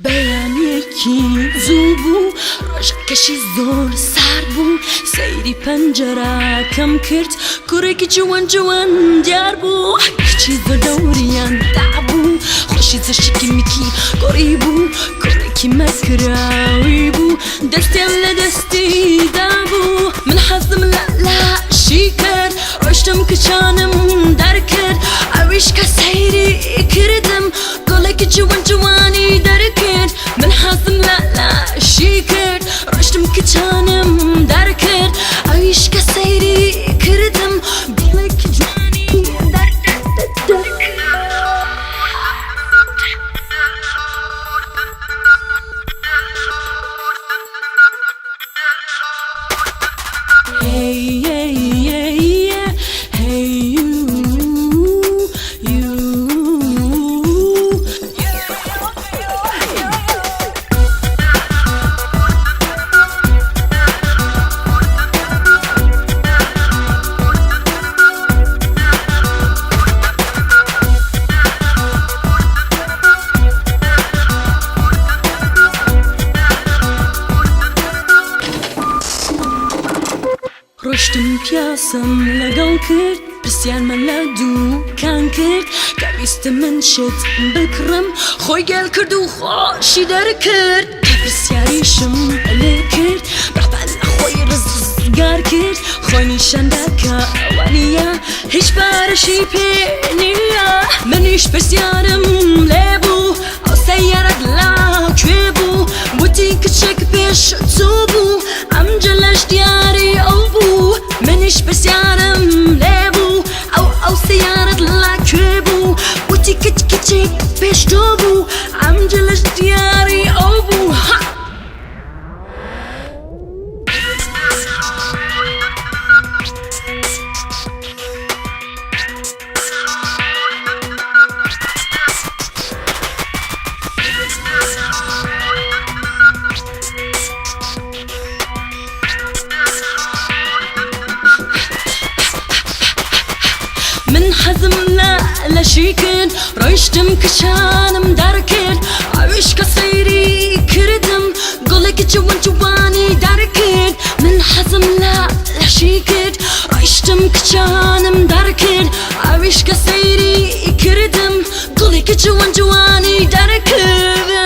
بەیانیەکی زوو بوو ڕۆژەکەشی زۆر سارد بوو سەیری پەنجەرەکەم کرد کوڕێکی جوان جوان دیار بوو کچی زۆر دەوریان دابوو خۆشی زۆر شکی میکی گۆڕی بوو کوڕێکی مەکراوی بوو دەستیان لە دەستی دابوو من حەزم لە لاشی کرد ڕۆشتم کچانم دەرکرد ئەویش کە سەیری کردم گوڵێکی جوان جوانی دەرکرد من حەزم لە لاشی کرد ڕۆشتم کچانم دەرکرد ئەویش کە سەیری کردم گوڵێکی جوانی Hey, hey, hey, yeah. Hey, you, you. ڕۆشتم پیاسەم لەگەڵ کرد پرسیارمە لە دووکان کرد کە ویستم من شت بکڕم خۆی گەل کرد و خۆشی دەرکرد کە پرسیاریشم لێ کرد بەپەل خۆی ڕزگار کرد خۆی نیشاندا کە ئەوانیە هیچ پارەشی پێ نییە منیش پرسیارم لێ بوو ئەو سەیارەت لا کوێ بوو وتی کچێک پێش تۆ بوو ئەم جلەش دیاری ئەو بوو منیش پرسیارم لێ بوو ئەو ئەو سەیارەت لا کوێ بوو وتی کچ کچێک پێش تۆ بوو ئەم جلەش دیاری ئەو بوو ها. من حەزم لە لەشی کرد ڕۆیشتم کچانم دەرکرد ئەویش کە سەیری کردم گوڵێکی جوان جوانی دەرکرد من حەزم لە لەشی کرد ڕۆیشتم کچانم دەرکرد ئەویش کە سەیری کردم گوڵێکی جوان جوانی دەرکرد.